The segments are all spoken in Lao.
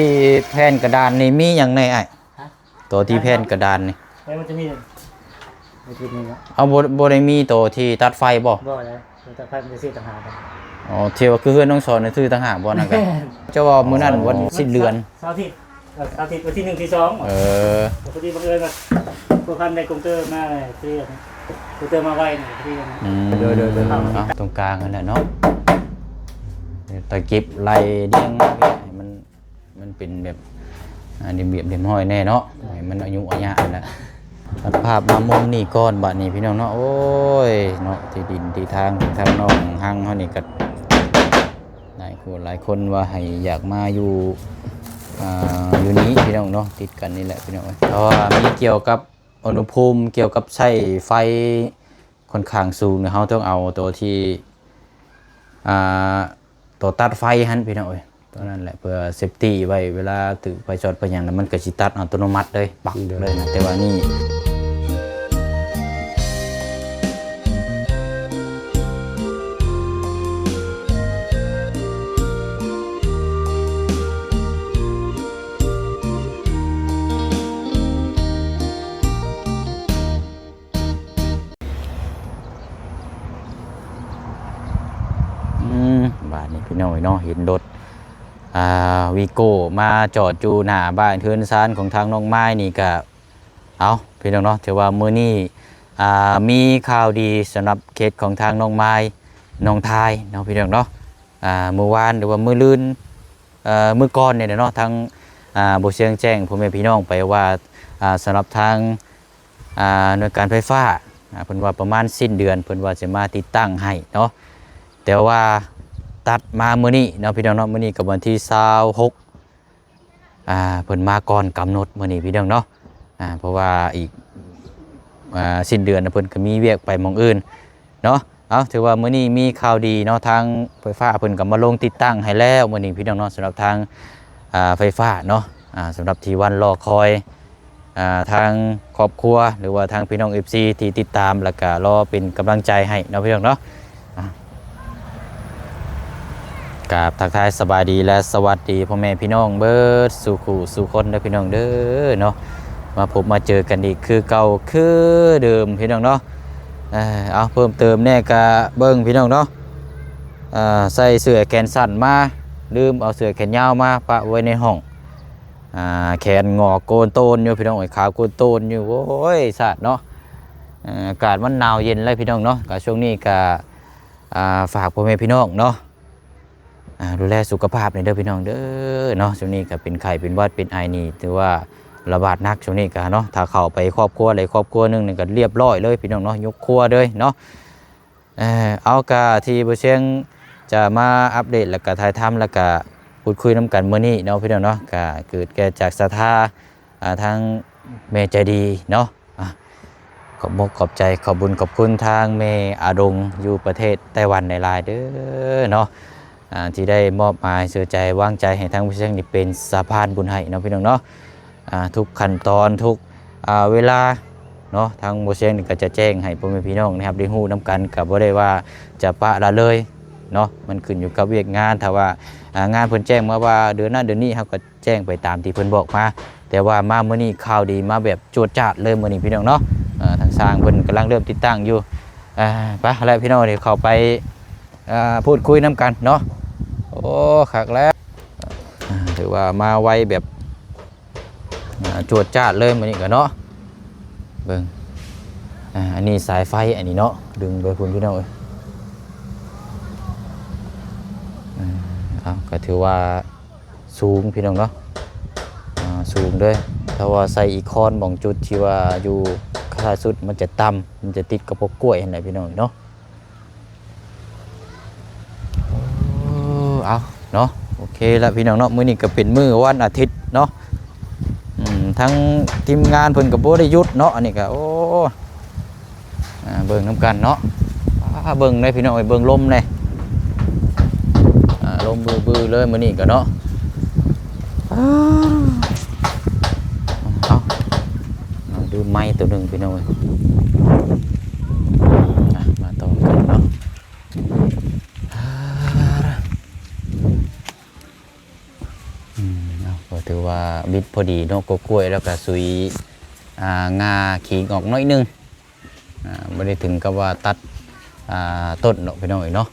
ທີ່ແຜ່ນກະດານນີ້ມີຫຍັງແດ່ອ້າຍ? ຮະ? ຕົວທີ່ແຜ່ນກະດານນີ້ ເອີ ມັນຈະມີ ມັນຈະມີເນາະ ເອົາ ບໍ່ ບໍ່ໄດ້ມີຕົວທີ່ຕັດໄຟບໍ່? ບໍ່ໄດ້ ຕົວຕັດໄຟມັນຈະຊື້ຕ່າງຫາກ. ອໍ ທີ່ວ່າຄືເຮືອນນ້ອງສອນນີ້ຊື້ຕ່າງຫາກບໍ່ນັ້ນກະ? ແມ່ນ ເຈົ້າວ່າມື້ນັ້ນວັນສິ້ນເດືອນ ເສົາ ເສົາອາທິດ ເອີ ເສົາອາທິດວັນທີໜຶ່ງ ທີສອງ ເອີ ພໍດີບັງເອີນວ່າພົວພັນໄດ້ກົງເຕີມາ ພໍດີກົງເຕີມາໄວນີ້ ພໍດີ ອືມ ໂດຍໆໆ ເອົາ ເອົາ ຕົງກາງຫັ້ນແຫຼະເນາະ ຕະກິບໄລ່ລຽງມາໃຫ້ມັນ ມັນເປັນແບບ ອ່າ ລຽບໆຮຽບຮ້ອຍແດ່ເນາະ ໃຫ້ມັນອາຍຸອາຍະຫັ້ນແຫຼະ. ຕັດພາບມາມຸມນີ້ກ່ອນບາດນີ້ພີ່ນ້ອງເນາະ. ໂອ້ຍເນາະ ທີ່ດິນທີ່ທາງ ທາງນ້ອງຮັງເຮົານີ້ກະຫຼາຍຜູ້ຫຼາຍຄົນວ່າໃຫ້ຢາກມາຢູ່ ອ່າ ຢູ່ນີ້ພີ່ນ້ອງເນາະ ຕິດກັນນີ້ແຫຼະພີ່ນ້ອງເອີຍ. ເພາະວ່າມີກ່ຽວກັບອຸນຫະພູມ ກ່ຽວກັບໃຊ້ໄຟ ຂ້ອນຂ້າງສູງ ເຮົາຕ້ອງເອົາຕົວທີ່ ອ່າ ຕົວຕັດໄຟຫັ້ນພີ່ນ້ອງເອີຍ ຕົວນັ້ນແຫຼະ ເພື່ອເຊບຕີ້ໄວ້ ເວລາຖືກໄຟຊັອດໄຟຫຍັງ ແລ້ວມັນກະຊິຕັດອັດຕະໂນມັດເລີຍ ປັກເລີຍນະ. ແຕ່ວ່ານີ້ ອືມ ບາດນີ້ພີ່ນ້ອງເອີຍເນາະ ເຫັນລົດ ອ່າ ວີໂກ້ມາຈອດຢູ່ໜ້າບ້ານເຮືອນຊານຂອງທາງນ້ອງມາຍນີ້ກະ ເອົາ ພີ່ນ້ອງເນາະ ຖືວ່າມື້ນີ້ ອ່າ ມີຂ່າວດີສຳລັບເຂດຂອງທາງນ້ອງມາຍ ໜອງທາຍເນາະ ພີ່ນ້ອງເນາະ. ອ່າ ມື້ວານ ຫຼືວ່າມື້ລືນ ເອີ ມື້ກ່ອນນີ້ແຫຼະເນາະ ທາງ ອ່າ ບໍ່ຊຽງແຈ້ງພໍ່ແມ່ພີ່ນ້ອງໄປວ່າ ອ່າ ສຳລັບທາງ ອ່າ ໜ່ວຍການໄຟຟ້າ ອ່າ ເພິ່ນວ່າປະມານສິ້ນເດືອນ ເພິ່ນວ່າຊິມາຕິດຕັ້ງໃຫ້ເນາະ ແຕ່ວ່າຕັດມາມື້ນີ້ເນາະ ພີ່ນ້ອງເນາະ. ມື້ນີ້ກະວັນທີຊາວຫົກ ອ່າ ເພິ່ນມາກ່ອນກຳນົດມື້ນີ້ພີ່ນ້ອງເນາະ ອ່າ ເພາະວ່າອີກ ອ່າ ສິ້ນເດືອນເພິ່ນກະມີວຽກໄປໝ່ອງອື່ນເນາະ. ເອົາ ຖືວ່າມື້ນີ້ມີຂ່າວດີເນາະ ທາງໄຟຟ້າເພິ່ນກະມາລົງຕິດຕັ້ງໃຫ້ແລ້ວມື້ນີ້ພີ່ນ້ອງເນາະ ສຳລັບທາງ ອ່າ ໄຟຟ້າເນາະ ອ່າ ສຳລັບທີ່ວັນລໍຄອຍ ອ່າ ທາງຄອບຄົວ ຫຼືວ່າທາງພີ່ນ້ອງເອັຟຊີທີ່ຕິດຕາມ ແລ້ວກະລໍເປັນກຳລັງໃຈໃຫ້ເນາະ ພີ່ນ້ອງເນາະ. ອ່າ ກາບທັກທາຍສະບາຍດີ ແລະ ສະຫວັດດີພໍ່ແມ່ພີ່ນ້ອງເບິດສູ່ຄູ່ສູ່ຄົນເດີພີ່ນ້ອງເດີເນາະ ມາພົບມາເຈີກັນອີກຄືເກົ່າຄືເດີມພີ່ນ້ອງເນາະ. ເອົາ ເພີ່ມເຕີມແດ່ກະເບິ່ງພີ່ນ້ອງເນາະ ເອີ ໃສ່ເສື້ອແຂນສັ້ນມາ ລືມເອົາເສື້ອແຂນຍາວມາປະໄວ້ໃນຫ້ອງ ອ່າ ແຂນງອກໂກນໂຕນຢູ່ພີ່ນ້ອງເອີຍ ຂາວໂກນໂຕນຢູ່ ໂອ້ຍ ຊາດເນາະ. ເອີ ອາກາດມັນໜາວເຢັນແລ້ວພີ່ນ້ອງເນາະ ກະຊ່ວງນີ້ກະ ອ່າ ຝາກພໍ່ແມ່ພີ່ນ້ອງເນາະ ອ່າ ດູແລສຸຂະພາບແດ່ເດີພີ່ນ້ອງເດີເນາະ. ຊ່ວງນີ້ກະເປັນໄຂ້ເປັນຫວັດເປັນໄອນີ້ ຖືວ່າລະບາດໜັກຊ່ວງນີ້ກະເນາະ ຖ້າເຂົ້າໄປຄອບຄົວໃດຄອບຄົວໜຶ່ງນີ້ກະລຽບຮ້ອຍເລີຍພີ່ນ້ອງເນາະ ຍົກຄົວເລີຍເນາະ. ເອີ ເອົາ ກະທີ່ບໍ່ຊຽງຈະມາອັບເດດ ແລ້ວກະຖ່າຍທຳ ແລ້ວກະພູດຄຸຍນຳກັນມື້ນີ້ເນາະ ພີ່ນ້ອງເນາະ ກະເກີດແກ່ຈາກສັດທາ ອ່າ ທາງແມ່ໃຈດີເນາະ. ອ່າ ຂອບມຸກຂອບໃຈ ຂອບບຸນຂອບຄຸນທາງແມ່ອາດົງ ຢູ່ປະເທດໄຕ້ຫວັນຫຼາຍໆເດີເນາະ ອ່າ ທີ່ໄດ້ມອບໝາຍເຊື່ອໃຈວາງໃຈໃຫ້ທາງຜູ້ຊຽງນີ້ເປັນສະພານບຸນໃຫ້ເນາະ ພີ່ນ້ອງເນາະ. ອ່າ ທຸກຂັ້ນຕອນ ທຸກ ອ່າ ເວລາເນາະ ທາງບໍ່ຊຽງນີ້ກະຈະແຈ້ງໃຫ້ພໍ່ແມ່ພີ່ນ້ອງໄດ້ຮັບໄດ້ຮູ້ນຳກັນ ກະບໍ່ໄດ້ວ່າຈະປະລະເລີຍເນາະ ມັນຂຶ້ນຢູ່ກັບວຽກງານ. ຖ້າວ່າ ອ່າ ງານເພິ່ນແຈ້ງມາວ່າເດືອນນັ້ນເດືອນນີ້ ເຮົາກະແຈ້ງໄປຕາມທີ່ເພິ່ນບອກມາ ແຕ່ວ່າມາມື້ນີ້ຂ່າວດີມາແບບຈວດຈາດເລີຍມື້ນີ້ພີ່ນ້ອງເນາະ. ເອີ ທາງຊ່າງເພິ່ນກຳລັງເລີ່ມຕິດຕັ້ງຢູ່. ອ່າ ໄປແລ້ວພີ່ນ້ອງ ດຽວເຂົ້າໄປ ອ່າ ພູດຄຸຍນຳກັນເນາະ. ໂອ້ ຄັກແລ້ວ ອ່າ ຖືວ່າມາໄວແບບ ອ່າ ຈວດຈາດເລີຍມື້ນີ້ກະເນາະ. ເບິ່ງ ອ່າ ອັນນີ້ສາຍໄຟອັນນີ້ເນາະ ດຶງໄປພຸ້ນພີ່ນ້ອງເອີຍ. ອ່າ ເອົາ ກະຖືວ່າສູງພີ່ນ້ອງເນາະ ອ່າ ສູງເດີ. ຖ້າວ່າໃສ່ອີຄອນໝ່ອງຈຸດທີ່ວ່າຢູ່ຂ້າງສຸດ ມັນຈະຕ່ຳ ມັນຈະຕິດກັບພວກກ້ວຍຫັ້ນແຫຼະພີ່ນ້ອງເນາະ. ເອີ ເອົາເນາະ ໂອເຄລະພີ່ນ້ອງເນາະ. ມື້ນີ້ກະເປັນມື້ວັນອາທິດເນາະ ອືມ ທັງທີມງານເພິ່ນກະບໍ່ໄດ້ຢຸດເນາະ. ອັນນີ້ກະ ໂອ້ ອ່າ ເບິ່ງນຳກັນເນາະ. ອ່າ ເບິ່ງເດີພີ່ນ້ອງເອີຍ ເບິ່ງລົມແດ່ ອ່າ ລົມບືໆເລີຍມື້ນີ້ກະເນາະ. ອ່າ ເອົາ ເອົາ ດື່ມໄມ້ໂຕໜຶ່ງພີ່ນ້ອງເອີຍ. ອ່າ ມາຕໍ່ກັນເນາະ. ອືມ ເອົາ ຂໍ ຖືວ່າບິດພໍດີເນາະ ກົກກ້ວຍ ແລ້ວກະຊຸຍ ອ່າ ງ່າຂີງອອກໜ້ອຍໜຶ່ງ. ອ່າ ບໍ່ໄດ້ເຖິງກັບວ່າຕັດ ອ່າ ຕົ້ນດອກພີ່ນ້ອງເອີຍເນາະ.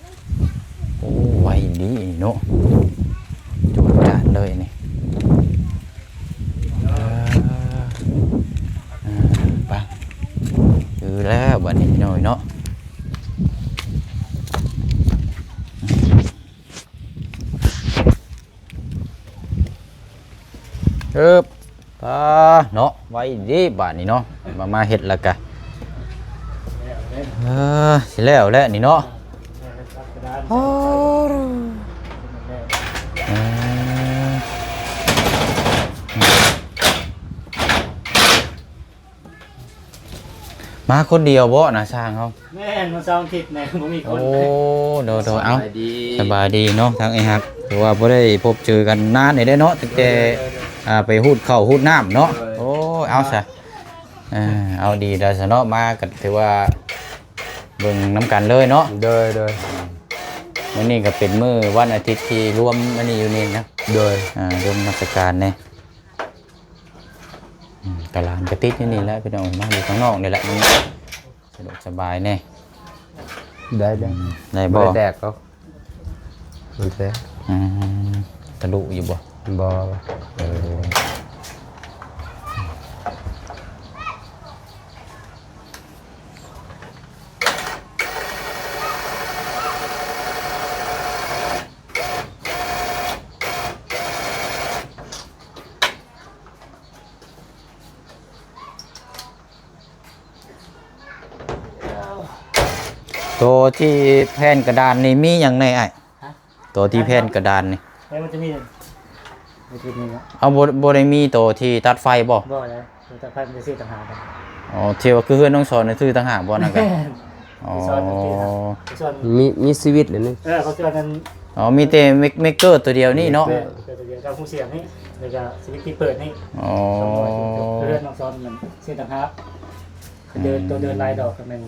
ໂອ້ ໄວດີເນາະ ຈວດຈາດເລີຍນີ້. ເອີ ເອີ ໄປ ຄືແລ້ວບັດນີ້ພີ່ນ້ອງເອີຍເນາະ. ເອີບ ປາ ເນາະ ໄວເດ້ບາດນີ້ເນາະ ມາ ມາເຮັດແລ້ວກະ ເອີ ຊິແລ້ວແລ້ວນີ້ເນາະ. ໂອ້ ເອີ ມາຄົນດຽວບໍ່ນະຊ່າງເຮົາ? ແມ່ນ ມາເສົາອາທິດແນ່ ບໍ່ມີຄົນ. ໂອ້ ໂດຍໆ ເອົ້າ ສະບາຍດີ ສະບາຍດີເນາະ ທາງອ້າຍຮັກ ຖືວ່າບໍ່ໄດ້ພົບເຈີກັນນານແລ້ວເດ້ເນາະ ຕັ້ງແຕ່ ໂດຍໆໆ ອ່າ ໄປຮູດເຂົ້າຮູດນ້ຳເນາະ. ໂດຍ ໂອ້ ເອົາຊະ ເອີ ເອົາດີແລ້ວຊະເນາະ ມາກໍຖືວ່າເບິ່ງນຳກັນເລີຍເນາະ. ໂດຍໆ ມື້ນີ້ກໍເປັນມື້ວັນອາທິດທີ່ລວມອັນນີ້ຢູ່ນີ້ນະ. ໂດຍ ອ່າ ລວມນະມັດສະການແນ່. ອືມ ຕະຫຼາດກະຕິດຢູ່ນີ້ແຫຼະພີ່ນ້ອງ ມາຢູ່ຂ້າງນອກນີ້ແຫຼະ ມັນສະດວກສະບາຍແນ່. ໄດ້ ໄດ້ ອືມ ໄດ້ບໍ່? ບໍ່ໄດ້ແຕກເນາະ ມັນແຕກ. ອືມ ທະລຸຢູ່ບໍ່? ບໍ່. ເອີ. ໂຕທີ່ແຜ່ນກະດານນີ້ມີຫຍັງແດ່ອ້າຍ? ຮະ? ໂຕທີ່ແຜ່ນກະດານນີ້ ເອີ ມັນຈະມີ ມັນຈະມີເນາະ. ເອົາ ບໍ່ ບໍ່ໄດ້ມີໂຕທີ່ຕັດໄຟບໍ່? ບໍ່ແລ້ວ ໂຕຕັດໄຟມັນຈະຊື້ຕ່າງຫາກ. ອໍ ທີ່ວ່າຄືເຮືອນນ້ອງສອນນີ້ຊື້ຕ່າງຫາກບໍ່ນັ້ນກະ? ແມ່ນ. ອໍ ມີ ມີຊີວິດແລ້ວນີ້. ເອີ ເຂົາເຈົ້ານັ້ນ. ອໍ ມີແຕ່ເມກ ເມກເກີໂຕດຽວນີ້ເນາະ. ເມກເກີໂຕດຽວກັບຮູເສຍບນີ້ ແລ້ວກະຊີວິດທີ່ເປີດນີ້. ອໍ ເຮືອນນ້ອງສອນນັ້ນຊື້ຕ່າງຫາກ. ໂຕເດີນ ໂຕເດີນລາຍດອກກໍແມ່ນ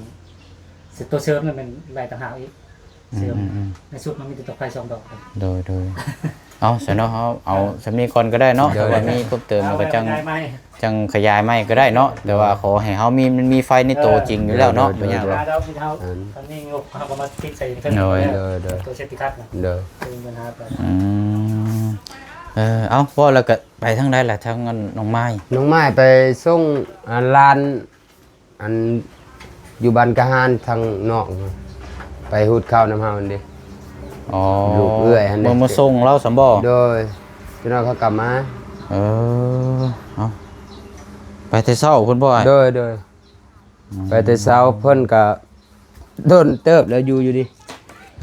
ໂຕເສີມນັ້ນແມ່ນລາຍຕ່າງຫາກອີກ. ອືມ ເສີມ ອືມ ໃນຊຸດມັນມີແຕ່ດອກໄຟສອງດອກ. ໂດຍໆ ເອົາຊະເນາະ ເຮົາເອົາ ເອີ ສ່ຳນີ້ກ່ອນກໍໄດ້ເນາະ. ໂດຍ ຖ້າວ່າມີເພີ່ມເຕີມ ເອົາ ກໍຈັ່ງ ໄວ້ ຈັ່ງຂະຫຍາຍໃໝ່ກໍໄດ້ເນາະ. ໂດຍ ແຕ່ວ່າຂໍໃຫ້ເຮົາມີ ມັນມີໄຟໃນໂຕ ເອີ ຈິງຢູ່ແລ້ວເນາະ. ໂດຍ ບໍ່ຍາກດອກ. ໂດຍ ເຮົາ ເອີ ຄັນມີງົບເຮົາກໍມາຕິດໃສ່ເທິງ. ໂດຍ ໂດຍ ໂດຍ ໂຕເຊຟຕີຄັດນະ. ໂດຍ ບໍ່ມີບັນຫາໄປ. ອືມ ເອີ ເອົາ ເວົ້າແລ້ວກໍໄປທາງໃດລະ ທາງນ້ອງໄມ້? ນ້ອງໄມ້ໄປສົ່ງ ອ່າ ຫຼານ ອັນຢູ່ບ້ານກະຫານທາງນອກ ໄປຮູດເຂົ້ານຳເຮົາຫັ້ນເດ້. ອໍ ລູກເອື້ອຍຫັ້ນເດ້ ມາ ມາສົ່ງລາວຊັ້ນບໍ່? ໂດຍ ຈັກໜ້ອຍເຂົາກັບມາ. ເອີ ເອົາ ໄປແຕ່ເຊົ້າພຸ້ນບໍ່ອ້າຍ? ໂດຍ ໂດຍ ອືມ ໄປແຕ່ເຊົ້າ ເພິ່ນກະດົນເຕີບແລ້ວຢູ່ ຢູ່ນີ້.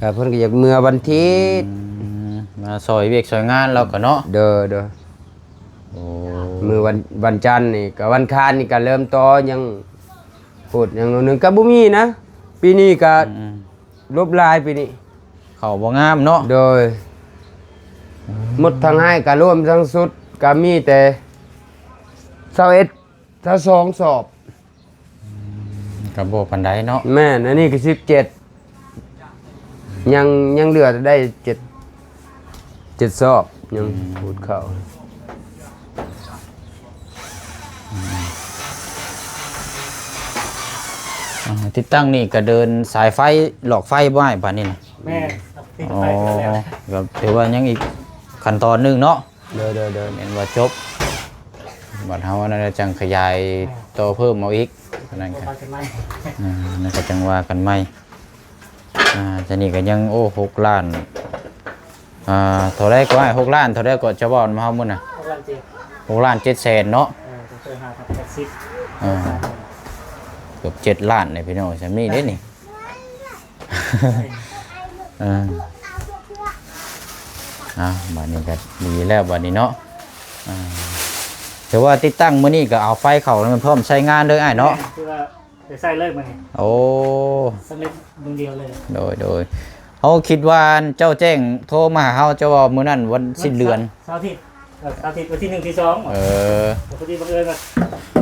ກໍເພິ່ນກໍຢາກເມືອວັນທິດ ອືມ ມາຊ່ອຍວຽກຊ່ອຍງານລາວກໍເນາະ. ໂດຍ ໂດຍ ໂອ້ ມື້ວັນ ວັນຈັນນີ້ກໍ ວັນຄານນີ້ກໍເລີ່ມຕໍ່ ຍັງໂພດຫຍັງໜ້ອຍໜຶ່ງກໍບໍ່ມີນະ. ປີນີ້ກໍ ອືມ ລົບຫຼາຍປີນີ້ ເຂົ້າບໍ່ງາມເນາະ. ໂດຍ ອືມ ໝົດທັງໄຮ່ກໍລວມທັງຊຸດກໍມີແຕ່ຊາວເອັດ ຊາວສອງສອບ. ອືມ ກໍບໍ່ປານໃດເນາະ. ແມ່ນ ອັນນີ້ກໍສິບເຈັດ ຍັງ ຍັງເຫຼືອໄດ້ເຈັດ ເຈັດສອບ ຍັງ ອືມ ຂູດເຂົ້າ. ອືມ ອ່າ ຕິດຕັ້ງນີ້ກໍເດີນສາຍໄຟ ຫຼອກໄຟບໍ່ອ້າຍ ບາດນີ້ນະ? ແມ່ນ ຕິດໄຟ ອໍ ແລ້ວ ກໍຖືວ່າຍັງອີກຂັ້ນຕອນໜຶ່ງເນາະ. ໂດຍ ໂດຍ ໂດຍ ແມ່ນວ່າຈົບ ບັດເຮົາອັນນັ້ນແລ້ວຈັ່ງຂະຫຍາຍ ອ່າ ຕໍ່ເພີ່ມເອົາອີກ ອັນນັ້ນກໍ ວ່າກັນໃໝ່ ອ່າ ນັ້ນກໍຈັ່ງວ່າກັນໃໝ່. ອ່າ ຕອນນີ້ກໍຍັງ ໂອ້ ຫົກລ້ານ ອ່າ ເທົ່າໃດກໍອ້າຍ ຫົກລ້ານເທົ່າໃດກໍ ເຈົ້າເວົ້ານຳເຮົາມື້ນະ? ຫົກລ້ານເຈັດ ຫົກລ້ານເຈັດແສນເນາະ. ເອີ ເກີບຫ້າພັນແປດສິບ ເອີ ເກືອບເຈັດລ້ານເດ້ພີ່ນ້ອງ ຊ່ຳນີ້ເດ້ນີ້. ເອີ ເອົາ ບາດນີ້ກໍດີແລ້ວບາດນີ້ເນາະ. ເອີ ຖືວ່າຕິດຕັ້ງມື້ນີ້ກໍເອົາໄຟເຂົ້າແລ້ວ ມັນພ້ອມໃຊ້ງານເລີຍອ້າຍເນາະ. ແມ່ນ ຄືວ່າໄດ້ໃຊ້ເລີຍມື້ນີ້. ໂອ້ ສຳເລັດມື້ດຽວເລີຍ. ໂດຍ ໂດຍ ເຮົາຄິດວ່າເຈົ້າແຈ້ງໂທມາຫາເຮົາ ເຈົ້າວ່າມື້ນັ້ນວັນສິ້ນເດືອນ ເສົາ ເສົາອາທິດ. ເອີ ເສົາອາທິດວັນທີໜຶ່ງ ທີສອງ. ເອີ ພໍດີບັງເອີນວ່າ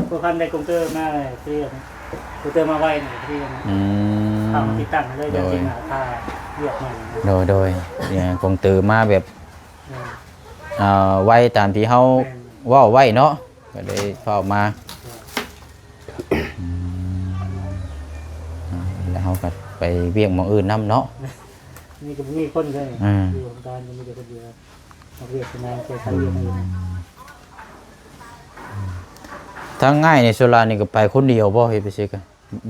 ພົວພັນໄດ້ກົງເຕີມາ ຄືກົງເຕີມາໄວນະ ພໍດີ ອືມ ເຂົ້າມາຕິດຕັ້ງໃຫ້ເລີຍ. ໂດຍ ຈະມາຖ້າວຽກໃໝ່. ໂດຍ ໂດຍ ກົງເຕີມາແບບ ເອີ ອ່າ ໄວຕາມທີ່ເຮົາ ແມ່ນ ເວົ້າໄວ້ເນາະ ກໍໄດ້ເຝົ້າມາ. ອືມ ແລ້ວເຮົາກໍໄປວຽກໝ່ອງອື່ນນຳເນາະ. ນີ້ກໍບໍ່ມີຄົນເລີຍ ອ່າ ຢູ່ໂຮງການກໍມີແຕ່ຄົນດຽວ ເຮັດວຽກເຮັດງານ ໄປຂາຍວຽກ ອືມ ທາງອ້າຍນີ້ ສ່ວນຫຼາຍນີ້ກໍໄປຄົນດຽວບໍ່ ເຮັດໄປຊິກະ?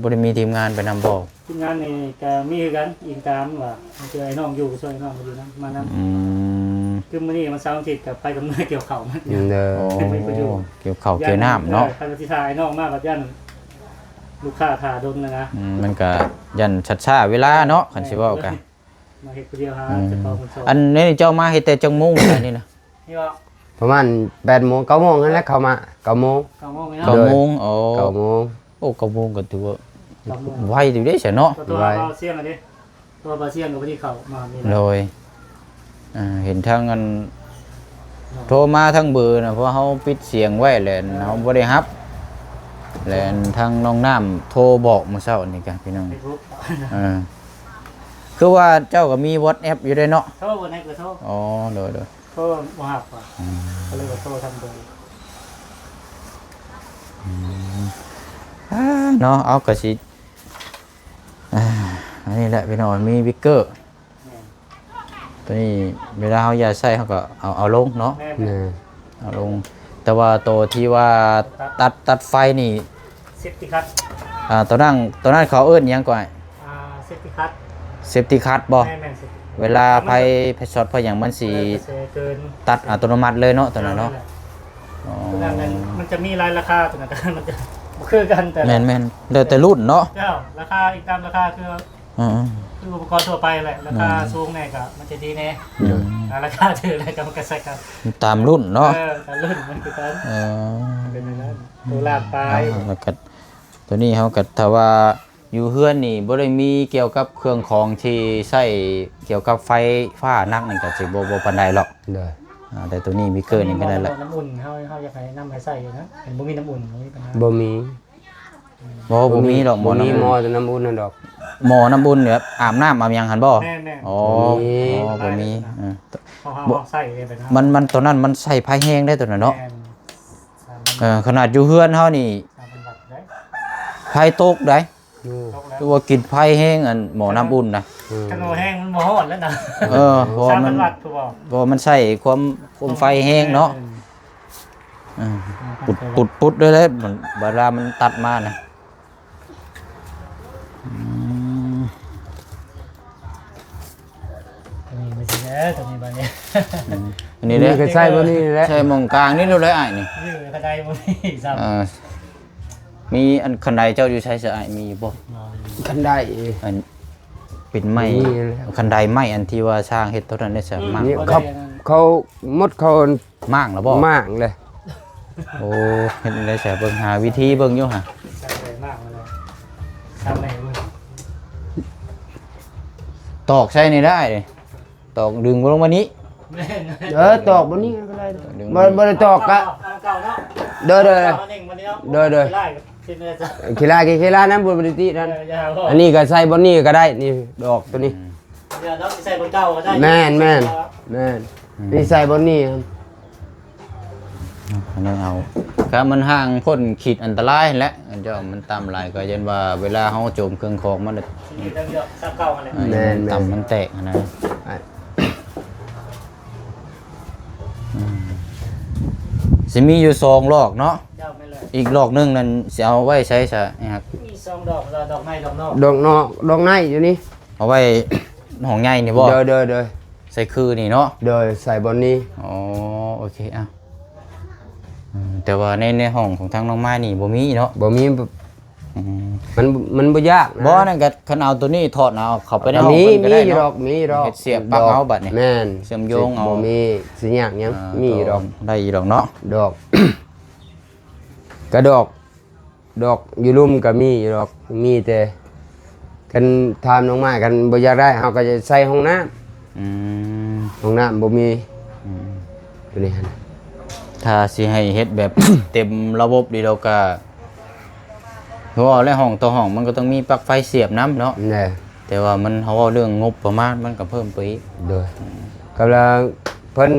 ບໍ່ໄດ້ມີທີມງານໄປນຳບໍ່? ທີມງານນີ້ກໍມີຄືກັນ ອີງຕາມວ່າ ບາງເທື່ອອ້າຍນ້ອງຢູ່ກໍຊ່ວຍອ້າຍນ້ອງໄປຢູ່ນຳ ມານຳ. ອືມ ຄືມື້ນີ້ວັນເສົາວັນອາທິດກໍໄປກັບເມືອກ່ຽວເຂົ້າ ໂດຍ ໄປຢູ່ ກ່ຽວເຂົ້າກ່ຽວນ້ຳເນາະ. ເອີ ຄັນວ່າຊິຖ້າອ້າຍນ້ອງມາ ບັດຢ້ານລູກຄ້າຖ້າດົນນະນະ. ອືມ ມັນກໍຢ້ານຊັກຊ້າເວລາເນາະ ຄັນຊິເວົ້າກະ ມາເຮັດຜູ້ດຽວຫາ ອືມ ເຈົ້າຂອງເພິ່ນຊ່ອຍ. ອັນນີ້ເຈົ້າມາເຮັດແຕ່ຈັກໂມງ ອັນນີ້ນະ? ນີ້ບໍ່? ປະມານແປດໂມງ ເກົ້າໂມງຫັ້ນແຫຼະ ເຂົ້າມາ ເກົ້າໂມງ. ເກົ້າໂມງເນາະ? ເກົ້າໂມງ. ໂດຍ ໂອ້ ເກົ້າໂມງ. ໂອ້ ເກົ້າໂມງກໍຖືວ່າ ເກົ້າໂມງ ໄວຢູ່ເດ້ຊະເນາະ. ໂທຫາ ໄວ ບ່າວຊຽງອັນນີ້ ໂທຫາບ່າວຊຽງກໍພໍດີເຂົ້າມານີ້ແຫຼະ. ໂດຍ ອ່າ ເຫັນທາງອັນ ໂທມາທາງເບີນະ ເພາະເຮົາປິດສຽງໄວ້ແຫຼະ ເອີ ເຮົາບໍ່ໄດ້ຮັບ ແລະ ທາງນ້ອງນ້ຳໂທບອກມື້ເຊົ້ານີ້ກະ ພີ່ນ້ອງ ເຟສບຸກ ເອີ ຄືວ່າເຈົ້າກໍມີວັອດແອັບຢູ່ເດ້ເນາະ? ໂທ ວັອດແອັບກໍໂທ. ອໍ ໂດຍໆ ໂທບໍ່ຮັບວ່າ ອືມ ກໍເລີຍວ່າໂທທາງເບີ ອືມ ອ່າ ເນາະ ເອົາ ກໍຊິ ອ່າ ອັນນີ້ແຫຼະ ພີ່ນ້ອງ ມີວິກເກີ ແມ່ນ ຕົວນີ້ເວລາເຮົາຢາກໃຊ້ ເຮົາກໍເອົາ ເອົາລົງເນາະ. ແມ່ນ ແມ່ນ ເອົາລົງ ແຕ່ວ່າໂຕທີ່ວ່າຕັດ ຕັດ ຕັດໄຟນີ້ ເຊຟຕີຄັດ ອ່າ ໂຕນັ້ນ ໂຕນັ້ນເຂົາເອີ້ນຫຍັງກໍອ້າຍ? ອ່າ ເຊຟຕີຄັດ ເຊຟຕີຄັດບໍ່? ແມ່ນໆ ເຊຟຕີ ເວລາໄຟ ມັນ ໄຟຊັອດໄຟຫຍັງມັນຊິ ເອີ ເກີນ ຕັດອັດຕະໂນມັດເລີຍເນາະ ໂຕນັ້ນເນາະ. ອໍ ໂຕນັ້ນມັນ ມັນຈະມີຫຼາຍລາຄາ ໂຕນັ້ນມັນຈະບໍ່ຄືກັນ ແຕ່ ແມ່ນໆ ແລ້ວແຕ່ລຸ້ນເນາະ. ເຈົ້າ ລາຄາອີງຕາມລາຄາ ຄື ເອີໆ ຄືອຸປະກອນທົ່ວໄປແຫຼະ ລາຄາ ອືມ ສູງແດ່ກໍມັນຈະດີແດ່ ໂດຍ ອືມ ອ່າ ລາຄາຖືກແດ່ກໍມັນກໍໃຊ້ກັນ ຕາມລຸ້ນເນາະ. ເອີ ຕາມລຸ້ນມັນຄືກັນ ເອີ ເປັນຢ່າງນັ້ນ ໂຕລ້ານປາຍ ແລ້ວກໍ ຕົວນີ້ເຮົາກໍ ຖ້າວ່າຢູ່ເຮືອນນີ້ບໍ່ໄດ້ມີກ່ຽວກັບເຄື່ອງຂອງທີ່ໃຊ້ກ່ຽວກັບໄຟຟ້າໜັກນີ້ ກໍຊິບໍ່ ບໍ່ປານໃດຫຼອກ. ໂດຍ ອ່າ ແຕ່ຕົວນີ້ມີເກີນນີ້ກໍໄດ້ລະ ນ້ຳອຸ່ນ ເຮົາ ເຮົາຢາກໃຫ້ນຳໃຫ້ໃຊ້ຢູ່ນະ ມັນບໍ່ມີນ້ຳອຸ່ນ ບໍ່ມີປັນຫາ ບໍ່ມີ. ບໍ່ ບໍ່ມີດອກ ບໍ່ມີໝໍ້ນ້ຳອຸ່ນ ໝໍ້ແຕ່ນ້ຳອຸ່ນນັ້ນດອກ ໝໍ້ນ້ຳອຸ່ນແບບອາບນ້ຳອາບຫຍັງຫັ້ນບໍ່? ແມ່ນໆ ອໍ ບໍ່ມີ ອໍ ບໍ່ມີ ເອີ ເຮົາ ເຮົາໃຊ້ເລີຍ ມັນ ມັນ ຕົວນັ້ນມັນໃຊ້ໄຟແຮງໄດ໋ ຕົວນັ້ນເນາະ. ແມ່ນ ເອີ ຂະໜາດຢູ່ເຮືອນເຮົານີ້ ສາມພັນວັດໄດ໋ ໄຟຕົກໄດ໋ ຢູ່ ຕົກແລ້ວ ຄືວ່າກິນໄຟແຮງ ອັນໝໍ້ນ້ຳອຸ່ນນະ ອືມ ຄັນບໍ່ແຮງມັນບໍ່ຮ້ອນແລ້ວນະ. ເອີ ເພາະວ່າມັນ ສາມພັນວັດ ຄືບໍ່ ເພາະວ່າມັນໃຊ້ຄວາມ ຄວາມໄຟແຮງເນາະ. ແມ່ນ ອ່າ ປຸດໆໆ ເລີຍແຫຼະ ມັນ ເວລາມັນຕັດມານະ. ອືມ ຕົວນີ້ມັນຊິແລ້ວ ຕົວນີ້ບັດນີ້ ອືມ ອັນນີ້ແຫຼະ ນີ້ກໍໃຊ້ບ່ອນນີ້ແຫຼະ ໃຊ້ໝ່ອງກາງນີ້ໂລດເລີຍອ້າຍນີ້ ຢູ່ຄັນໄດບໍ່ມີຊ້ຳ. ເອີ ມີອັນຄັນໄດເຈົ້າຢູ່ໃສຊະອ້າຍ ມີຢູ່ບໍ່? ຄັນໄດ ອັນເປັນໄມ້ ມີແລ້ວ ຄັນໄດໄມ້ອັນທີ່ວ່າຊ່າງເຮັດຕົວນັ້ນເດ້ຊະ ອືມ ມ້າງ ນີ້ເຂົາ ເຂົາໝົດ ເຂົາມ້າງແລ້ວບໍ່? ມ້າງເລີຍ. ໂອ້ ເຮັດຈັ່ງໃດຊະ ເບິ່ງຫາວິທີເບິ່ງຢູ່ຫາ ສ້າງໄດ້ມ້າງແລ້ວ ສ້າງໄດ້ເບິ່ງ ຕອກໃສ່ນີ້ໄດ້ ຕອກດຶງລົງມານີ້ ແມ່ນ ເອີ ຕອກບ່ອນນີ້ກໍໄດ້ ບໍ່ ບໍ່ໄດ້ຕອກກະ ເອົາເກົ່າເນາະ ໂດຍໆ ເອົາເໜັງມານີ້ເນາະ ໂດຍໆ ຂີ້ລາຍກໍເປັນໄດ້ຊະ ຂີ້ລາຍ ຂີ້ລາຍນຳ ບໍ່ໄດ້ຕິນັ້ນ ເອີ ຢ່າເວົ້າ ອັນນີ້ກໍໃສ່ບ່ອນນີ້ກໍໄດ້ ນີ້ດອກຕົວນີ້ ອືມ ເອີ ເນາະ ໃສ່ບ່ອນເກົ່າກໍໄດ້ ແມ່ນໆ ແມ່ນ ອືມ ນີ້ໃສ່ບ່ອນນີ້ ອັນນີ້ເອົາ ກະມັນຫ່າງພົ້ນຂີດອັນຕະລາຍຫັ້ນແຫຼະ ອັນເຈົ້າມັນຕ່ຳຫຼາຍກໍຢ້ານວ່າເວລາເຮົາໂຈມເຄື່ອງຂອງມັນ ນີ້ເລື່ອງເດີມ ຊາວເກົ້າຫັ້ນແຫຼະ ອ່າ ແມ່ນໆ ມັນຕ່ຳມັນແຕກຫັ້ນນະ ອ່ະ ອືມ ຊິມີຢູ່ສອງລອກເນາະ ເຈົ້າ ແມ່ນແຫຼະ ອີກລອກໜຶ່ງນັ້ນຊິເອົາໄວ້ໃສຊະອ້າຍຮັກ? ມີສອງດອກ ດອກໃນ ດອກນອກ ດອກນອກ ດອກໃນຢູ່ນີ້ ເອົາໄວ້ຫ້ອງໃຫຍ່ນີ້ບໍ່? ໂດຍໆ ໃສ່ຄືນີ້ເນາະ ໂດຍ ໃສ່ບ່ອນນີ້ ອໍ ໂອເຄ ອ່ະ ອືມ ແຕ່ວ່າໃນ ໃນຫ້ອງຂອງທາງນ້ອງມາຍນີ້ບໍ່ມີເນາະ ບໍ່ມີ ອືມ ມັນ ມັນບໍ່ຍາກນະ ບໍ່ ນັ້ນກໍຄັນເອົາຕົວນີ້ຖອດເອົາເຂົ້າໄປໃນຫ້ອງ ມີ ເພິ່ນກໍໄດ້ເນາະ ມີຢູ່ດອກ ມີຢູ່ດອກ ເຮັດສຽບປັກເອົາບັດນີ້ ແມ່ນ ເຊື່ອມໂຍງເອົາ ບໍ່ມີ ຊິຍາກຫຍັງ ອ່າ ມີຢູ່ດອກ ໄດ້ຢູ່ດອກເນາະ ດອກ ກະດອກ ດອກຢູ່ລຸ່ມກໍມີຢູ່ດອກ ມີແຕ່ ຄັນຖາມນ້ອງມາຍ ຄັນບໍ່ຢາກໄດ້ ເຮົາກໍຈະໃສ່ຫ້ອງນ້ຳ ອືມ ຫ້ອງນ້ຳບໍ່ມີ ອືມ ຕົວນີ້ຫັ້ນ ຖ້າຊິໃຫ້ເຮັດແບບເຕັມລະບົບນີ້ ແລ້ວກໍ ເວົ້າແລ້ວ ຫ້ອງຕໍ່ຫ້ອງມັນກໍຕ້ອງມີປັກໄຟສຽບນຳເນາະ ແນ່ ແຕ່ວ່າມັນ ເຮົາເວົ້າເລື່ອງງົບປະມານ ມັນກໍເພີ່ມໄປອີກ ໂດຍ ອືມ ກຳລັງ ເພິ່ນ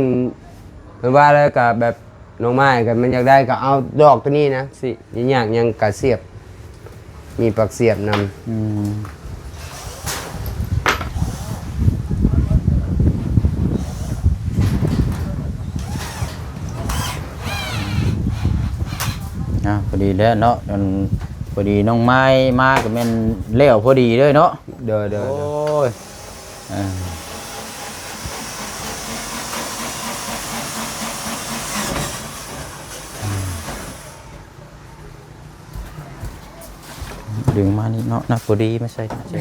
ເພິ່ນວ່າແລ້ວກໍແບບ ນ້ອງໄມ້ກໍມັນຢາກໄດ້ກໍເອົາດອກຕົວນີ້ນະ ຊິຍາກຫຍັງກະສຽບ ມີປາກສຽບນຳ. ອືມ ອ່າ ພໍດີແລ້ວເນາະ ອັນ ພໍດີນ້ອງໄມ້ມາກໍແມ່ນແລ້ວພໍດີເລີຍເນາະ. ໂດຍໆໆ ໂອ້ຍ ອ່າ ດຶງມານີ້ເນາະ ນັກບໍ່ດີມາໃສ່ ໃສ່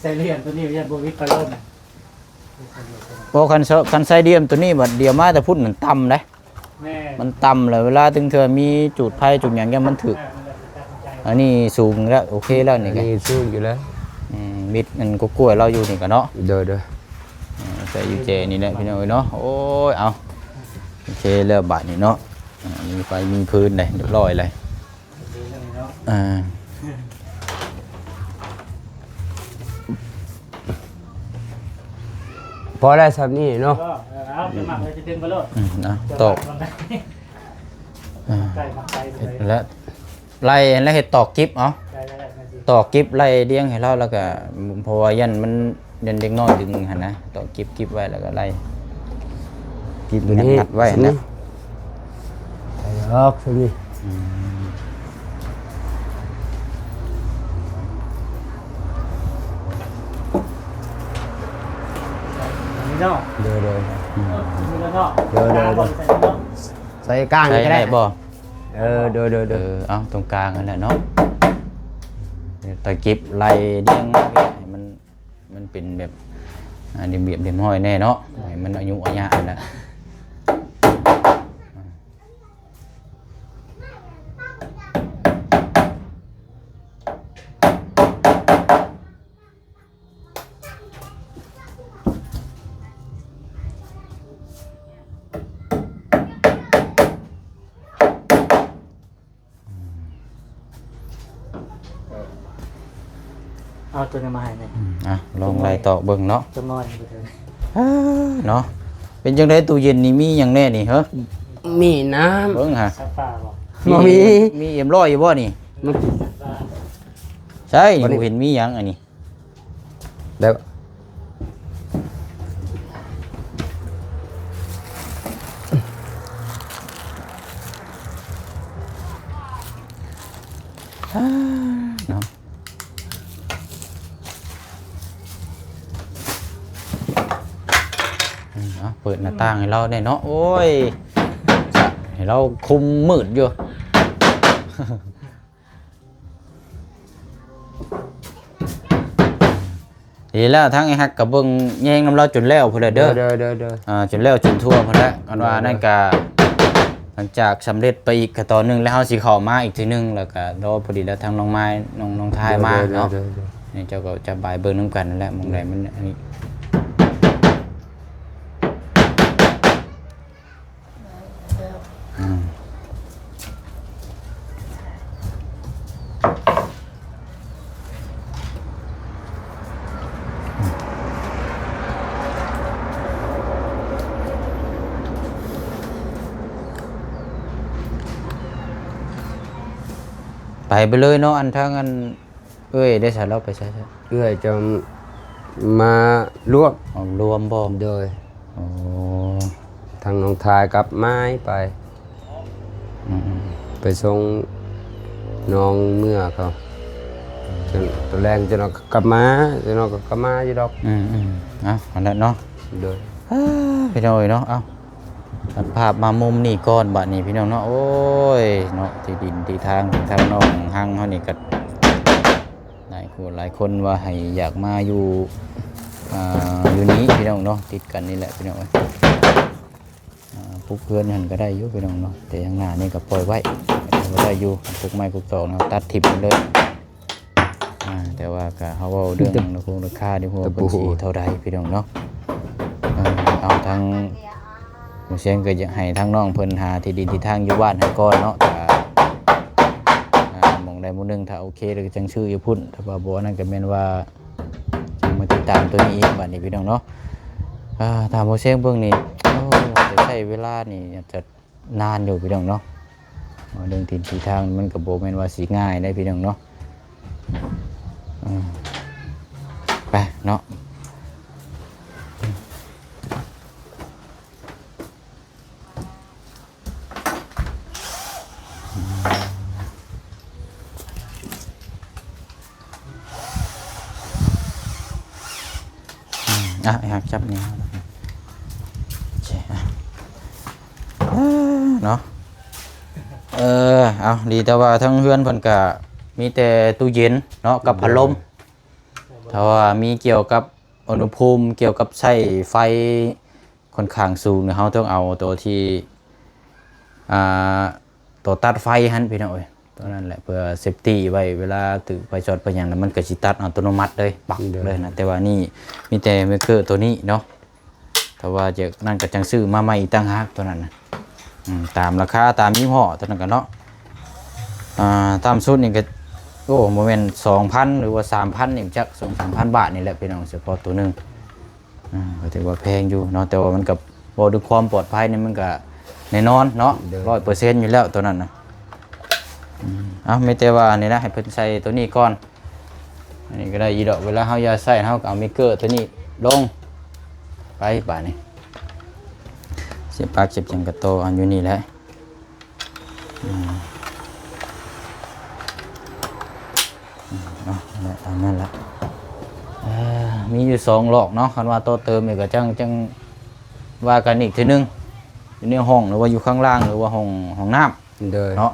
ໃສ່ເລື່ອງຕົວນີ້ ຢ້ານບໍ່ມີພັດລົມ. ໂອ້ ຄັນ ຄັນໃສ່ເຫຼື້ອມຕົວນີ້ບັດດຽວມາແຕ່ພຸ້ນມັນຕ່ຳເດ້. ແມ່ນ ມັນຕ່ຳແລ້ວ ເວລາເຖິງເທື່ອມີຈູດໄຟຈູດຫຍັງ ຢ້ານມັນຖືກ. ເອີ ນັ້ນແຫຼະ ຕັດສິນໃຈ ອັນນີ້ສູງແລ້ວ ໂອເຄແລ້ວນີ້ ອັນນີ້ສູງຢູ່ແລ້ວ. ອືມ ມິດອັນກະກ້ວຍລາວຢູ່ນີ້ກະເນາະ. ໂດຍໆ ເອີ ໃສ່ຢູ່ແຈນີ້ແຫຼະ ພີ່ນ້ອງເອີຍເນາະ. ໂອ້ຍ ເອົາ ໂອເຄແລ້ວບາດນີ້ເນາະ. ອ່າ ມີໄຟມີພື້ນໄດ້ ຮຽບຮ້ອຍເລີຍ. ອ່າ ພໍແລ້ວສ່ຳນີ້ເນາະ. ເອີ ເອີ ເອົາ ຈະມັກແລ້ວຈະດຶງໄປໂລດ. ອືມ ເອົາ ຕອກ ໃສ່ ມັກໃສ່ ແລ້ວໄລ່ ແລ້ວເຮັດຕອກກິບເອົາ. ໄດ້ໆໆ ຕອກກິບໄລ່ລຽງໃຫ້ລາວ ແລ້ວກະ ເພາະວ່າຢ້ານມັນ ຢ້ານເດັກນ້ອຍດຶງຫັ້ນນະ ຕອກກິບ ກິບໄວ້ແລ້ວກໍໄລ່ ກິບຕົວນີ້ ງັດໄວ້ຫັ້ນນະ ໃສ່ອອກ ສ່ຳນີ້. ອືມ ນີ້ເນາະ ໂດຍໆ ອືມ ນີ້ເນາະ ໂດຍໆ ໃສ່ກາງນີ້ກໍໄດ້ ໃສ່ໄດ້ບໍ່? ເອີ ໂດຍໆໆ ເອີ ເອົາ ຕົງກາງຫັ້ນແຫຼະເນາະ ຕະກິບໄລ່ລຽງມາໃຫ້ມັນ ມັນເປັນແບບ ອ່າ ລຽບໆ ຮຽບຮ້ອຍແດ່ເນາະ ໃຫ້ມັນອາຍຸອາຍະຫັ້ນແຫຼະ. ເອົາຕົວນີ້ມາໃຫ້ແດ່. ອືມ ອ່ະ ລອງໄລ່ຕອກເບິ່ງເນາະ ຈະມອນບໍ່ເຖິງ ເອີ ເນາະ. ເປັນຈັ່ງໃດ? ຕູ້ເຢັນນີ້ມີຫຍັງແດ່ນີ້ເຮີ? ມີນ້ຳ ເບິ່ງຫາ ຊັກຜ້າບໍ່? ບໍ່ມີ. ມີເອັມຮ້ອຍຢູ່ບໍ່ນີ້? ບໍ່ມີ. ໃຊ່ ບໍ່ໄດ້ ບໍ່ເຫັນມີຫຍັງອັນນີ້. ແລ້ວ ເນາະ ເອົາ ເປີດໜ້າຕ່າງໃຫ້ລາວແດ່ເນາະ. ໂອ້ຍ ໃຫ້ລາວຄຸມມືດຢູ່. ດີແລ້ວ ທາງອ້າຍຮັກກໍເບິ່ງແຍງນຳລາວຈົນແລ້ວພຸ້ນແຫຼະເດີ. ໂດຍໆໆໆ ອ່າ ຈົນແລ້ວຈົນທົ່ວພຸ້ນແຫຼະ. ອັນວ່ານັ້ນກໍ ຫຼັງຈາກສຳເລັດໄປອີກຂັ້ນຕອນໜຶ່ງແລ້ວ ເຮົາຊິເຂົ້າມາອີກເທື່ອໜຶ່ງ ແລ້ວກໍລໍພໍດີແລ້ວ ທາງນ້ອງໄມ້ ນ້ອງ ນ້ອງທາຍມາເນາະ. ໂດຍໆໆໆ ນີ້ເຈົ້າກໍຈະບາຍເບິ່ງນຳກັນນັ້ນແຫຼະ ໝ່ອງໃດມັນອັນນີ້. ອືມ ໄປ ໄປເລີຍເນາະ. ອັນທາງອັນ ເອື້ອຍໄດ້ສາ ລາວໄປໃສ? ເອື້ອຍຈະມາລວມ. ອໍ ລວມບໍ່? ໂດຍ. ອໍ ທາງນ້ອງທາຍກັບມາຍໄປ. ອືມໆ ໄປສົ່ງນ້ອງເມືອເຂົາ. ອືມ ຕອນແລງຈະນອນກໍກັບມາ ຈະນອນກໍກັບມາຢູ່ດອກ. ອືມໆ ເອົາ ອັນນັ້ນເນາະ. ໂດຍ. ເອີ ພີ່ນ້ອງເອີຍເນາະ ເອົາ ຕັດພາບມາມຸມນີ້ກ່ອນບາດນີ້ ພີ່ນ້ອງເນາະ. ໂອ້ຍ ເນາະ ທີ່ດິນທີ່ທາງ ທາງນ້ອງຮັງເຮົານີ້ກໍ ຫຼາຍຄົນ ຫຼາຍຄົນວ່າໃຫ້ຢາກມາຢູ່ ອ່າ ຢູ່ນີ້ ພີ່ນ້ອງເນາະ ຕິດກັນນີ້ແຫຼະ ພີ່ນ້ອງເອີຍ. ອ່າ ປຸກເຮືອນຫັ້ນກໍໄດ້ຢູ່ ພີ່ນ້ອງເນາະ ແຕ່ທາງໜ້ານີ້ກໍປ່ອຍໄວ້ ກໍໄດ້ຢູ່. ປຸກໄມ້ປຸກຕອກເນາະ ຕັດຖິ້ມເລີຍ. ອ່າ ແຕ່ວ່າກໍເຮົາເວົ້າເລື່ອງລາຄາ ລາຄາ ເພິ່ນຊິເທົ່າໃດ ພີ່ນ້ອງເນາະ. ເອີ ເອົາ ທາງໝູ່ຊຽງກໍຢາກໃຫ້ທາງນ້ອງເພິ່ນຫາທີ່ດິນທີ່ທາງຢູ່ບ້ານໃຫ້ກ່ອນເນາະ. ຖ້າ ອ່າ ໝ່ອງໃດໝ່ອງໜຶ່ງ ຖ້າໂອເຄແລ້ວກໍຈັ່ງຊື້ຢູ່ພຸ້ນ. ຖ້າວ່າບໍ່ ອັນນັ້ນກໍແມ່ນວ່າ ຈັ່ງມາຕິດຕາມຕົວນີ້ອີກບາດນີ້ ພີ່ນ້ອງເນາະ. ອ່າ ຕາມໝູ່ຊຽງເບິ່ງນີ້ ໂອ້ ເຕັ ໃຊ້ເວລານີ້ອາດຈະນານຢູ່ພີ່ນ້ອງເນາະ. ເວົ້າເລື່ອງຖິ່ນທີ່ທາງມັນກໍບໍ່ແມ່ນວ່າຊິງ່າຍເດ້ພີ່ນ້ອງເນາະ. ເອີ ໄປເນາະ. ອືມ ອ່ະ ໃຫ້ຮັກຈັບນີ້ ໂອເຄ ອ່ະ ເອີ ເນາະ ເອີ ເອົາ ດີແຕ່ວ່າທາງເຮືອນເພິ່ນກະມີແຕ່ຕູ້ເຢັນເນາະ ກັບພັດລົມ. ໂດຍ ຖ້າວ່າມີກ່ຽວກັບອຸນຫະພູມ ກ່ຽວກັບໃຊ້ໄຟ ຂ້ອນຂ້າງສູງນີ້ ເຮົາຕ້ອງເອົາໂຕທີ່ ອ່າ ໂຕຕັດໄຟຫັ້ນພີ່ນ້ອງເອີຍ ໂຕນັ້ນແຫຼະ ເພື່ອເຊຟຕີໄວ້ ເວລາຖືກໄຟຊັອດໄຟຫຍັງ ແລ້ວມັນກໍຊິຕັດອັດຕະໂນມັດເລີຍ ປັກ ໂດຍ ເລີຍນະ. ແຕ່ວ່ານີ້ມີແຕ່ເມກເກີໂຕນີ້ເນາະ ຖ້າວ່າຈາກນັ້ນກໍຈັ່ງຊື້ມາໃໝ່ອີກຕ່າງຫາກໂຕນັ້ນນະ. ອືມ ຕາມລາຄາ ຕາມຍີ່ຫໍ້ໂຕນັ້ນກໍເນາະ. ອ່າ ຕ່ຳສຸດນີ້ກໍ ໂອ້ ບໍ່ແມ່ນສອງພັນ ຫຼືວ່າສາມພັນນີ້ຈັກ ສອງສາມພັນບາດນີ້ແຫຼະພີ່ນ້ອງ ສະເພາະໂຕໜຶ່ງ. ອ່າ ກໍຖືວ່າແພງຢູ່ເນາະ ແຕ່ວ່າມັນກໍ ເວົ້າເລື່ອງຄວາມປອດໄພນີ້ມັນກໍແນ່ນອນເນາະ ໂດຍ ຮ້ອຍເປີເຊັນຢູ່ແລ້ວໂຕນັ້ນນະ. ອືມ ເອົາ ມີແຕ່ວ່ານີ້ນະ ໃຫ້ເພິ່ນໃສ່ໂຕນີ້ກ່ອນ. ອັນນີ້ກໍໄດ້ຢູ່ດອກ ເວລາເຮົາຢາກໃຊ້ ເຮົາກໍເອົາເມກເກີໂຕນີ້ລົງໄປບາດນີ້ ສຽບປລັກສຽບຫຍັງກໍຕໍ່ອັນຢູ່ນີ້ແຫຼະ. ອືມ ອືມ ເອົາ ເອົານັ້ນລະ ເອີ ມີຢູ່ສອງລອກເນາະ. ຄັນວ່າຕໍ່ເຕີມອີກກໍຈັ່ງ ຈັ່ງວ່າກັນອີກເທື່ອໜຶ່ງ ຢູ່ໃນຫ້ອງ ຫຼືວ່າຢູ່ຂ້າງລ່າງ ຫຼືວ່າຫ້ອງ ຫ້ອງນ້ຳ ໂດຍ ເນາະ.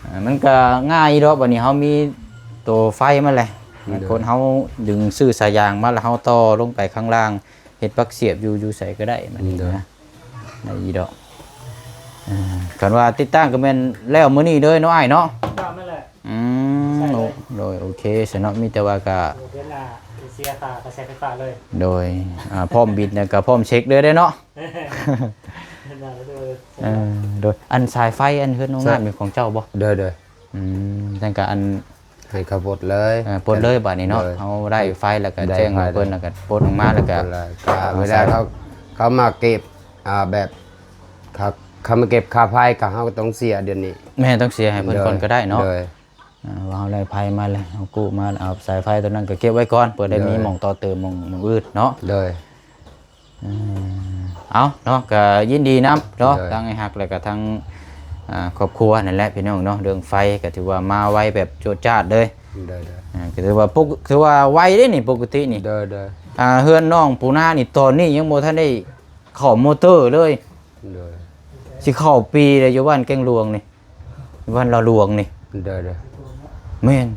ເອີ ມັນກໍງ່າຍດອກ ບາດນີ້ເຮົາມີໂຕໄຟມາແລ້ວ ໂດຍ ຄົນເຮົາດຶງຊື້ສາຍຢາງມາ ແລ້ວເຮົາຕໍ່ລົງໄປຂ້າງລ່າງ ເຮັດປັກສຽບຢູ່ ຢູ່ໃສກໍໄດ້ ບາດນີ້ ໂດຍ ນະ. ໄດ້ຢູ່ດອກ ເອີ ຄັນວ່າຕິດຕັ້ງກໍແມ່ນແລ້ວມື້ນີ້ເລີຍເນາະອ້າຍເນາະ. ກໍແມ່ນແຫຼະ ອືມ ໃສ່ເລີຍ ໂດຍ ໂອເຄຊັ້ນເນາະ ມີແຕ່ວ່າກໍ ໂອເຄນະ ເສຍຄ່າກະແສໄຟຟ້າເລີຍ ໂດຍ ອ່າ ພ້ອມບິດແລ້ວກໍພ້ອມເຊັກເລີຍເດ້ເນາະ. ເອີ ໂດຍ ອັນສາຍໄຟອັນເຮືອນນ້ອງນ້ຳນີ້ຂອງເຈົ້າບໍ່? ໂດຍ ໂດຍ ອືມ ຈັ່ງກະອັນ ໃຫ້ເຂົາປົດເລີຍ ເອີ ປົດເລີຍບາດນີ້ເນາະ ໂດຍ ເຮົາໄດ້ໄຟແລ້ວກໍແຈ້ງໃຫ້ເພິ່ນ ແລ້ວກໍປົດອອກມາ ແລ້ວກໍ ເວລາເຂົາ ເຂົາມາເກັບ ອ່າ ແບບ ເຂົາ ເຂົາມາເກັບຄ່າໄຟ ກໍເຮົາກໍຕ້ອງເສຍດຽວນີ້ ແມ່ນ ຕ້ອງເສຍໃຫ້ເພິ່ນກ່ອນກໍໄດ້ເນາະ ໂດຍ ອ່າ ວ່າເຮົາໄດ້ໄຟມາແລ້ວ ເຮົາກູ້ມາ ເອົາສາຍໄຟຕົວນັ້ນກໍເກັບໄວ້ກ່ອນ ເພື່ອໄດ້ມີ ໂດຍ ໝ່ອງຕໍ່ເຕີມ ໝ່ອງ ໝ່ອງອື່ນເນາະ ໂດຍ ເອີ ເອົາເນາະ ກໍຍິນດີນຳເນາະ ໂດຍ ທາງອ້າຍຮັກ ແລ້ວກໍທາງ ອ່າ ຄອບຄົວນັ້ນແຫຼະພີ່ນ້ອງເນາະ. ເລື່ອງໄຟກໍຖືວ່າມາໄວແບບໂຈດຈາດເລີຍ ໂດຍໆ ອ່າ ກໍຖືວ່າປົກ ຖືວ່າໄວເດ້ນີ້ ປົກກະຕິນີ້ ໂດຍໆ ອ່າ ເຮືອນນ້ອງປູນານີ້ ຕອນນີ້ຍັງບໍ່ທັນໄດ້ເຂົ້າມໍເຕີເລີຍ ໂດຍ ຊິເຂົ້າປີແລ້ວ ຢູ່ບ້ານແກ້ງຫຼວງນີ້ ບ້ານລາວຫຼວງນີ້ ໂດຍໆ ແມ່ນ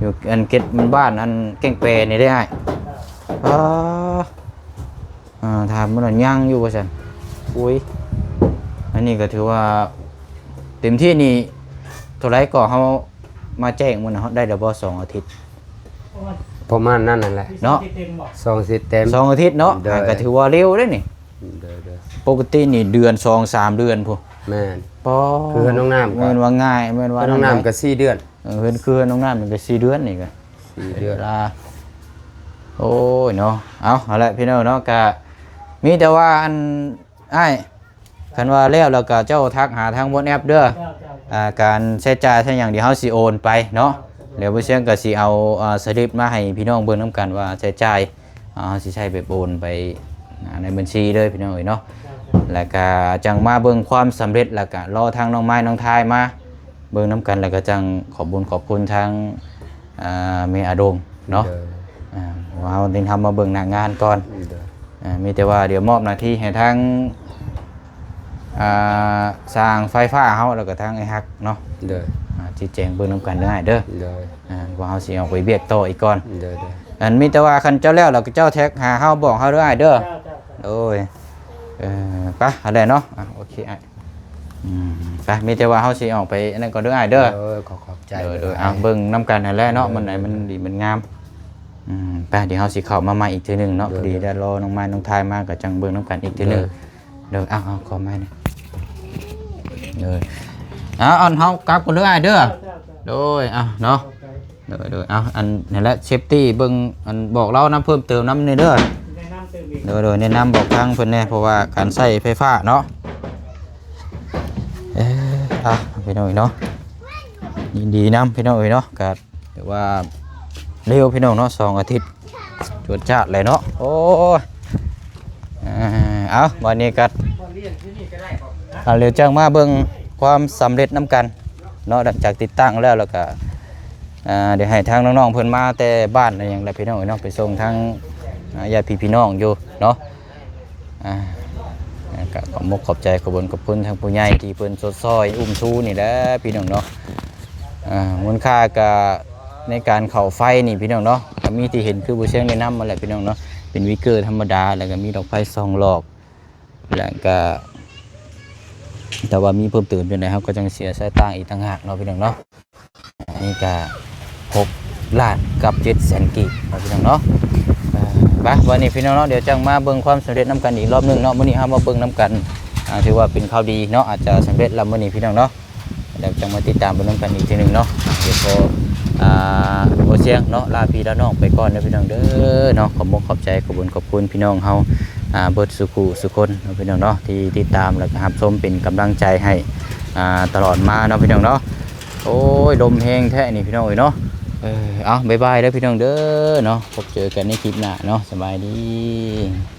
ຢູ່ອັນເຂດບ້ານອັນແກ້ງແປນີ້ເດ້ອ້າຍ ອ່າ ອ່າ ຖາມເບິ່ງວ່າຍັງຢູ່ບໍ່ຊັ້ນ. ໂອ້ຍ ອັນນີ້ກໍຖືວ່າເຕັມທີ່ນີ້ເທົ່າໃດກໍເຮົາມາແຈ້ງມື້ນະ ໄດ້ແລ້ວບໍ່ ສອງອາທິດ? ປະມານນັ້ນນັ້ນແຫຼະເນາະ ສອງອາທິດເຕັມ ສອງອາທິດເນາະ ໂດຍ ອ່າ ກໍຖືວ່າເລັວເດ້ນີ້ ໂດຍໆ ປົກກະຕິນີ້ເດືອນສອງສາມເດືອນພຸ້ນ ແມ່ນ ປໍ ຄືເຮືອນນ້ອງນ້ຳ ແມ່ນວ່າງ່າຍ ແມ່ນວ່າ ເຮືອນນ້ອງນ້ຳກໍສີ່ເດືອນ ເອີ ເຮືອນ ຄືເຮືອນນ້ອງນ້ຳນີ້ກໍສີ່ເດືອນ ສີ່ເດືອນ ລາ ໂອ້ຍເນາະ ເອົາ ຫັ້ນແຫຼະພີ່ນ້ອງເນາະ ກະມີແຕ່ວ່າອັນ ອ້າຍ ຄັນວ່າແລ້ວ ແລ້ວກໍເຈົ້າທັກຫາທາງ WhatsApp ເດີ ເຈົ້າ ເຈົ້າ ອ່າ ການໃຊ້ຈ່າຍໃຊ້ຫຍັງ ດຽວເຮົາຊິໂອນໄປເນາະ ເຈົ້າ ແລ້ວບໍ່ຊຽງກໍຊິເອົາ ອ່າ ສະລິບມາໃຫ້ພີ່ນ້ອງເບິ່ງນຳກັນວ່າໃຊ້ຈ່າຍ ອ່າ ເຮົາຊິໃຊ້ແບບໂອນໄປ ອ່າ ໃນບັນຊີເດີພີ່ນ້ອງເອີຍເນາະ ເຈົ້າ ເຈົ້າ ແລ້ວກໍຈັ່ງມາເບິ່ງຄວາມສຳເລັດ ແລ້ວກໍລໍທາງນ້ອງໄມ້ນ້ອງທາຍມາເບິ່ງນຳກັນ ແລ້ວກໍຈັ່ງຂອບບຸນຂອບຄຸນທາງ ອ່າ ແມ່ອາດົງເນາະ ໂດຍ ອ່າ ເຮົາໄດ້ທຳມາເບິ່ງໜ້າງານກ່ອນ ໂດຍ ອ່າ ມີແຕ່ວ່າດຽວມອບໜ້າທີ່ໃຫ້ທາງ ອ່າ ຊ່າງໄຟຟ້າເຮົາ ແລ້ວກໍທາງອ້າຍຮັກເນາະ ໂດຍ ອ່າ ຊີ້ແຈງເບິ່ງນຳກັນເດີອ້າຍເດີ ໂດຍ ອ່າ ວ່າເຮົາຊິອອກໄປວຽກຕໍ່ອີກກ່ອນ ໂດຍໆ ອັນ ມີແຕ່ວ່າຄັນເຈົ້າແລ້ວ ແລ້ວກໍເຈົ້າແທັກຫາເຮົາ ບອກເຮົາເດີອ້າຍເດີ ເຈົ້າ ເຈົ້າ ໂດຍ ເອີ ໄປ ຫັ້ນແຫຼະເນາະ ອ່າ ໂອເຄອ້າຍ ອືມ ໄປ ມີແຕ່ວ່າເຮົາຊິອອກໄປອັນນັ້ນກ່ອນເດີອ້າຍເດີ ໂດຍ ຂໍຂອບໃຈ ໂດຍໆ ເອົາ ເບິ່ງນຳກັນຫັ້ນແຫຼະເນາະ ໂດຍ ມັນໃດມັນດີມັນງາມ ອືມ ໄປ ດຽວເຮົາຊິເຂົ້າມາໃໝ່ອີກເທື່ອໜຶ່ງເນາະ ໂດຍ ພໍດີໄດ້ລໍນ້ອງໄມ້ນ້ອງທາຍມາ ກໍຈັ່ງເບິ່ງນຳກັນອີກເທື່ອໜຶ່ງ ໂດຍ ເດີ ເອົາ ເອົາ ຂໍໄມ້ແດ່ ເອີ ເອົາ ອັນ ເຮົາກັບກ່ອນເດີອ້າຍເດີ ເຈົ້າ ເຈົ້າ ເຈົ້າ ໂດຍ ເອົາເນາະ ໂດຍໆ ເອົາ ອັນ ນັ້ນແຫຼະ ເຊຟຕີ້ ເບິ່ງ ອັນ ບອກລາວນຳ ເພີ່ມເຕີມນຳແດ່ເດີ ແນະນຳຕື່ມ ໂດຍ ໂດຍ ແນະນຳບອກທາງເພິ່ນແດ່ ເພາະວ່າການໃຊ້ໄຟຟ້າເນາະ. ເອີ ອ່ະ ພີ່ນ້ອງເອີຍເນາະ ຍິນດີນຳ ພີ່ນ້ອງເອີຍເນາະ ກໍຖືວ່າເລັວ ພີ່ນ້ອງເນາະ ສອງອາທິດ ຈວດຈາດເລີຍເນາະ. ໂອ້ຍ ເອົາ ບາດນີ້ກໍ ອ່າ ດຽວຈັ່ງມາເບິ່ງຄວາມສຳເລັດນຳກັນເນາະ ຫຼັງຈາກຕິດຕັ້ງແລ້ວ ແລ້ວກໍ ອ່າ ດຽວໃຫ້ທາງນ້ອງໆເພິ່ນມາແຕ່ບ້ານອີ່ຫຍັງແຫຼະ ພີ່ນ້ອງເອີຍເນາະ ໄປສົ່ງທາງ ອ່າ ຍາດພີ່ນ້ອງຢູ່ເນາະ. ອ່າ ກໍຂອບມຸກຂອບໃຈ ຂອບບຸນຂອບຄຸນທາງຜູ້ໃຫຍ່ທີ່ເພິ່ນຊົດຊ່ອຍອຸ້ມຊູນີ້ແຫຼະ ພີ່ນ້ອງເນາະ. ອ່າ ມູນຄ່າກໍໃນການເຂົ້າໄຟນີ້ ພີ່ນ້ອງເນາະ ກໍມີທີ່ເຫັນຄືບໍ່ຊຽງແນະນຳມາແຫຼະ ພີ່ນ້ອງເນາະ ເປັນວິກເກີທຳມະດາ ແລ້ວກໍມີດອກໄຟສອງຫຼອກ ແລ້ວກໍ ແຕ່ວ່າມີເພີ່ມເຕີມຈັ່ງໃດ ເຮົາກໍຈັ່ງເສຍສາຍຕາອີກຕ່າງຫາກເນາະ ພີ່ນ້ອງເນາະ. ອັນນີ້ກໍຫົກລ້ານກັບເຈັດແສນກີບເນາະ ພີ່ນ້ອງເນາະ. ເອີ ໄປ ວັນນີ້ ພີ່ນ້ອງເນາະ ດຽວຈັ່ງມາເບິ່ງຄວາມສຳເລັດນຳກັນອີກລອບໜຶ່ງເນາະ. ມື້ນີ້ເຮົາມາເບິ່ງນຳກັນ ອ່າ ຖືວ່າເປັນຂ່າວດີເນາະ ອາດຈະສຳເລັດແລ້ວມື້ນີ້ ພີ່ນ້ອງເນາະ. ແລ້ວຈັ່ງມາຕິດຕາມເບິ່ງນຳກັນອີກເທື່ອໜຶ່ງເນາະ. ດຽວຂໍ ອ່າ ບໍ່ຊຽງເນາະ ລາພີ່ລານ້ອງໄປກ່ອນເດີ ພີ່ນ້ອງເດີເນາະ. ຂອບມຸກຂອບໃຈ ຂອບບຸນຂອບຄຸນພີ່ນ້ອງເຮົາ ອ່າ ເບິດສູ່ຄູ່ສູ່ຄົນເນາະ ພີ່ນ້ອງເນາະ ທີ່ຕິດຕາມ ແລ້ວກໍຮັບຊົມເປັນກຳລັງໃຈໃຫ້ ອ່າ ຕະຫຼອດມາເນາະ ພີ່ນ້ອງເນາະ. ໂອ້ຍ ລົມແຮງແທ້ນີ້ ພີ່ນ້ອງເອີຍເນາະ. ເອີ ເອົາ ບາຍບາຍເດີ ພີ່ນ້ອງເດີເນາະ. ພົບເຈີກັນໃນຄລິບໜ້າເນາະ. ສະບາຍດີ.